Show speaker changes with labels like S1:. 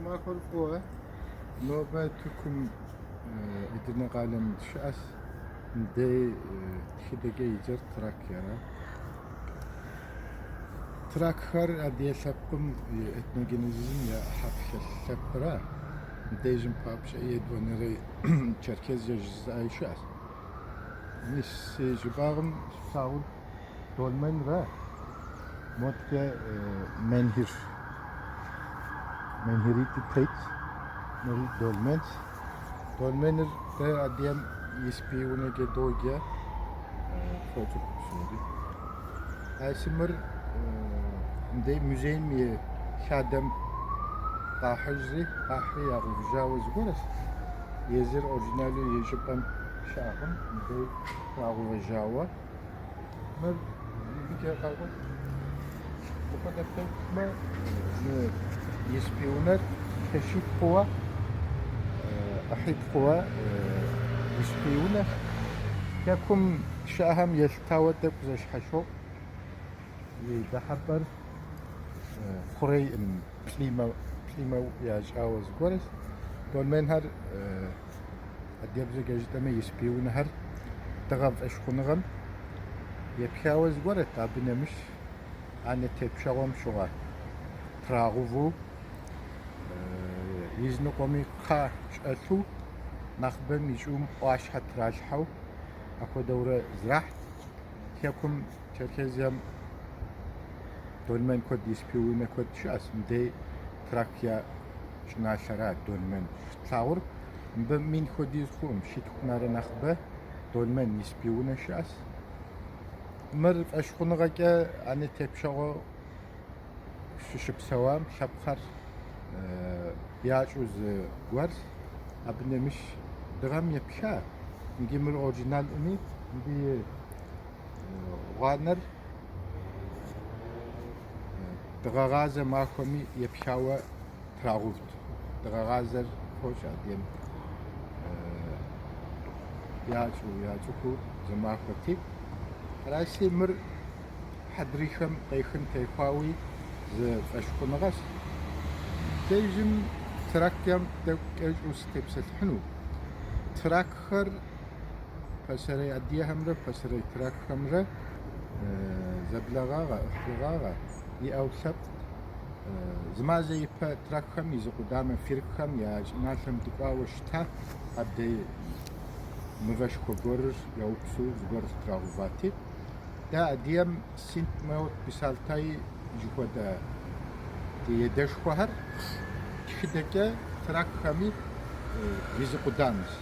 S1: Махуэр фӏыуэ. Нобэ Тыркум Эдирнэ къалэм дыщыӏэщ. Мыдей тхыдэкӏэ иджыр Тракияра. Тракхэр адыгэ лъэпкъым и этногенезисым я ӏыхьэфӏ хэлъ лъэпкъра. Мыдежым папщӏэ етӏуанэрей Черкезия жызыӏаи щыӏэщ. Мис си щӏыбагъым щыплъагъур Долменра, моткӏэ менхир. Менхиритӏи тет, мыри долменщ. Долменыр дэ адыгэм испы унэкӏэ доджэ, фоцӏыху псори. Аращи, мыр мыдей музейм и хадэм къахьыжри, къахьри ягъэувыжауэ зыгуэрщ. Езыр оригиналу и щӏыпӏэм щыӏэкъым, мыдей трагъэувэжауэ. Мыр мыбыкӏэ къакӏуэт. Мыпхуэдэ теплъмэ, мы испы унэр лъэщитӏ хъууэ, ӏыхьитӏ хъууэ испы унэщ. Хэкум щыӏэхэм елъытауэ тӏэкӏу зэщхьэщокӏ. И дыхьэпӏэр хъурейкъым, плӏимэу ящӏауэ зыгуэрщ. Долменхэр адыгэбзэкӏэ жытӏэмэ, испы унэхэр дыгъэ фӏэщхъуныгъэм епхауэ зыгуэрэт, абы нэмыщӏ анэ тепщэгъуэм щыгъуэ трагъэувэу, изыныкъуэми кхъэ щӏэлъу, нэхъыбэм и щӏыӏум ӏуащхьэ тралъхьэу апхуэдэурэ зрахьт. Хэкум Черкезием долмен куэд, испы унэ куэд щыӏэщ, мыдей Тракия щӏыналъэра долмен щытлъагъур. Мыбы мин хуэдиз хъукъым, щитху нэрэ нэхъыбэ долмен испы унэ щыӏэщ. Мыр фӏэщхъуныгъэкӏэ анэ тепщэгъуэ щыщыпсэуам лъэпкъхэр ящӏу зыгуэрщ. Абы нэмыщӏ дыгъэм епха, иджы мыр оригиналми, мыбы и гъуанэр дыгъэгъазэ махуэми епхауэ трагъэувт. Дыгъэгъазэр фощӏ адыгэм ящӏу, яцӏыхуу зы махуэти. Аращи, мыр хьэдрыхэм къехын техуауи зы фӏэщхъуныгъэщ. Дежым Тракием тӏэкӏу кӏэщӏу сытепсэлъыхьыну. Тракхэр пасэрей адыгэхэмрэ пасэрей тракхэмрэ зэблэгъагъэ, ӏыхьлыгъагъэ иӏэу лъэпкът. Зы мазэ ипэ тракхэм и зы къудамэ фиркхэм я щӏыналъэм дыкӏуауэ щыта, абдей мывэшхуэ гуэрыр яупсу зыгуэр трагъэувати. Дэ адыгэм Синт, Меот, Бисалтай жыхуэдэ ди едэшхуэхэр тхыдэкӏэ тракхэми и зы къудамэщ.